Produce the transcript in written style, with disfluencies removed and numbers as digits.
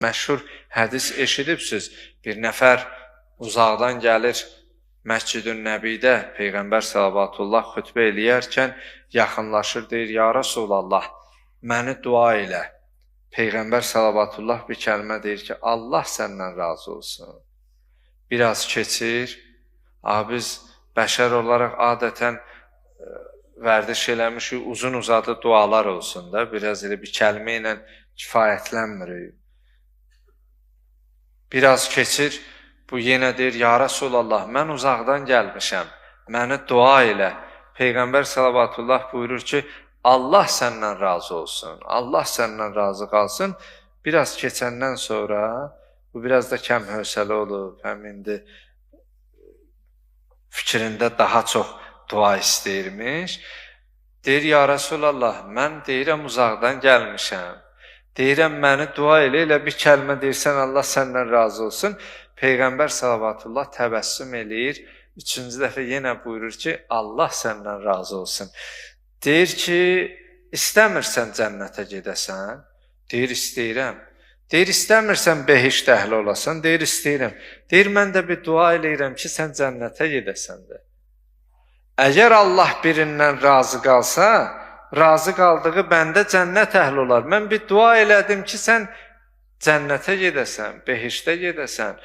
Məşhur hədis eşidibsiz. Bir nəfər uzaqdan gəlir Məscid-ün Nəbidə Peyğəmbər salavatullah xütbə eləyərkən yaxınlaşır, deyir: "Ya Rəsulallah, məni dua elə." Peyğəmbər salavatullah bir kəlmə deyir ki, Allah səndən razı olsun. Biraz keçir, biz bəşər olaraq adətən vərdiş eləmişik, uzun uzadı dualar olsun da, biraz elə bir kəlmə ilə kifayətlənmirik. Biraz keçir, bu yenə deyir: "Ya Rəsulallah, mən uzaqdan gəlmişəm, məni dua elə." Peyğəmbər salavatullah buyurur ki, Allah səndən razı olsun, Allah səndən razı qalsın. Biraz keçəndən sonra, bu biraz da kəm hövsələ olub, həm indi fikrində daha çox dua istəyirmiş. Deyir: "Ya Rəsulallah, mən deyirəm uzaqdan gəlmişəm. Deyirəm məni dua elə, elə bir kəlmə deyirsən Allah səndən razı olsun." Peyğəmbər salavatullah təbəssüm eləyir. Üçüncü dəfə yenə buyurur ki, Allah səndən razı olsun. Deyir ki, istəmirsən cənnətə gedəsən? Deyir, istəyirəm. Deyir, istəmirsən behişt əhli olasan? Deyir, istəyirəm. Deyir, mən də bir dua eləyirəm ki, sən cənnətə gedəsən də. Əgər Allah birindən razı qalsa, razı qaldığı bəndə cənnət əhli olar. Mən bir dua elədim ki, sən cənnətə gedəsən, behiştə gedəsən.